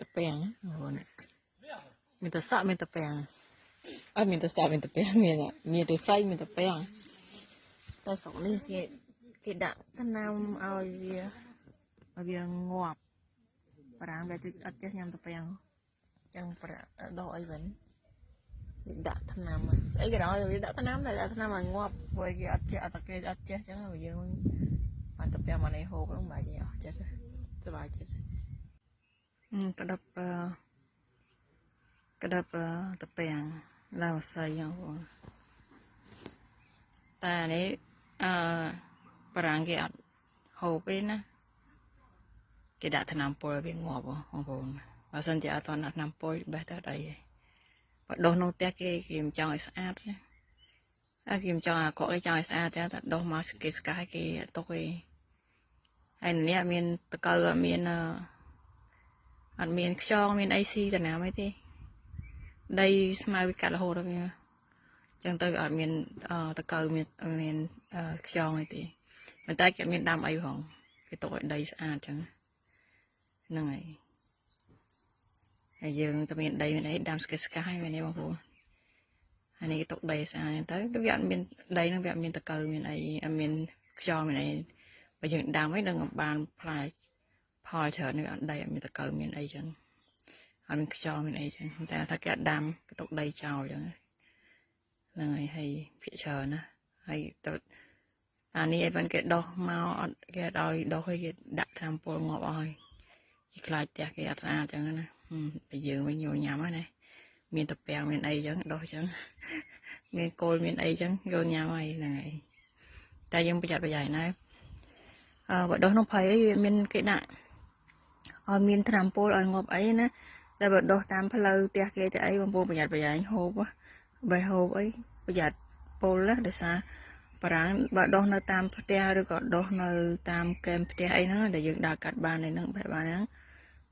តាពាំងបងប្អូនមានតសក់មានតាពាំងអត់មានតសក់មានតាពាំងមានមានឫស្សីមានតាពាំងតែស្រុកនេះគេគេដាក់ថ្នាំឲ្យវាឲ្យវាងាប់បារាំងវាអត់ចេះញ៉ាំតាពាំងចឹងប្រាក់ដោះអីវិញវាដាក់ថ្នាំស្អីក៏ដោយវាដាក់ថ្នាំតែដាក់ថ្នាំឲ្យងាប់ព្រោះគេអត់ចេះអត់គេអត់ចេះចឹងយើងបានតាពាំងមកនេះហូបហ្នឹងបែរជាអស់ចិត្តសប្បាយចិត្តក្តាប់ក្តាប់តាពាំងដល់ស័យហ្នឹងបងតែនេះអឺបារាំងគេអត់ហូបទេណាគេដាក់ថ្នាំពុលឲ្យវាងាប់បងប្អូនបើសិនជាអត់ទាន់ដាក់ថ្នាំពុលបេះទៅអីទេបើដុះក្នុងផ្ទះគេគេមិនចង់ឲ្យស្អាតទេហើយគេមិនចង់អាក្រក់គេចង់ឲ្យស្អាតទេតែដុះមកគេស្កាយគេទុកឯងហើយនេះអត់មានតកៅអត់មានអត់មានខ្យងមានអីស៊ីតំណាមអីទេដីស្មៅវាកាត់រហូតដល់វាចឹងទៅវាអត់មានតកៅមានមានខ្យងអីទេប៉ុន្តែគេអត់មានដាំអីផងគេទុកឲ្យដីស្អាតចឹងហ្នឹងហើយហើយយើងទៅមានដីមានអីដាំស្កេះស្កាយមែនទេបងប្អូនហើយនេះគេទុកដីស្អាតចឹងទៅវាអត់មានដីហ្នឹងវាអត់មានតកៅមានអីអត់មានខ្យល់មានអីបើយើងដាំអីនឹងបានផ្លែផលច្រើននេះអត់ដីអត់មានតកៅមានអីចឹងអត់មានខ្យល់មានអីចឹងតែថាគេអត់ដាំគេទុកដីចោលចឹងហ្នឹងហើយហើយភាកច្រើនណាហើយទៅអានេះអីបានគេដោះមកអត់គេអត់ឲ្យដោះឲ្យគេដាក់ថ្នាំពុលងាប់អស់ហើយគេខ្លាចផ្ទះគេអត់ស្អាតចឹងណាតែយើងវិញញញ៉ាំណាមានតាពាំងមានអីចឹងដោះចឹងមានគោលមានអីចឹងយកញ៉ាំហើយហ្នឹងហើយតែយើងប្រយ័ត្នប្រយែងណាអឺបើដោះក្នុងព្រៃអីវាមានគេដាក់ឲ្យមានថ្នាំពុលឲ្យងាប់អីណាតែបើដោះតាមផ្លូវផ្ទះគេទៅអីបងប្អូនប្រយ័ត្នប្រយែងហូបបើហូបអីប្រយ័ត្នពុលណាដោយសារបារាំងបើដោះនៅតាមផ្ទះឬក៏ដោះនៅតាមកែមផ្ទះអីហ្នឹងដែលយើងដើរកាត់បានអីហ្នឹងបេះបានហ្នឹង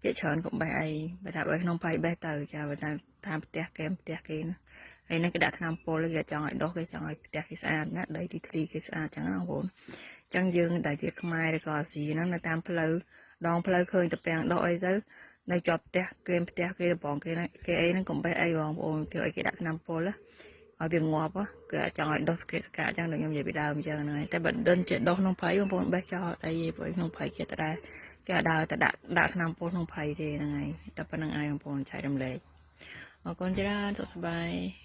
ភាគច្រើនកុំបេះអីបើថាបើក្នុងព្រៃបេះទៅចាបើតាមតាមផ្ទះកែមផ្ទះគេណាហើយហ្នឹងគេដាក់ថ្នាំពុលគេចង់ឲ្យដោះគេចង់ឲ្យផ្ទះគេស្អាតណាដីទីធ្លីគេស្អាតចឹងណាបងប្អូនចឹងយើងដែលជាខ្មែរឬក៏អាស៊ីហ្នឹងនៅតាមផ្លូវដងផ្លូវឃើញតាពាំងដោះអីទៅនៅជាប់ផ្ទះគេផ្ទះគេបងគេគេអីហ្នឹងកុំបេះអីបងប្អូនគេឲ្យគេដាក់ថ្នាំពុលណាឲ្យវាងាប់គេចង់ឲ្យដុះស្កេស្កាចឹងដូចខ្ញុំនិយាយពីដើមចឹងហ្នឹងហើយតែបើដិនជាដុះក្នុងព្រៃបងប្អូនបេះចោលអីទេព្រោះក្នុងព្រៃគេតែគេអត់ដើរតែដាក់ដាក់ថ្នាំពុលក្នុងព្រៃទេហ្នឹងហើយតែប៉ុណ្្នឹងឯងបងប្អូនចែករំលែកអរគុណច្រើនសុខសប្បាយ។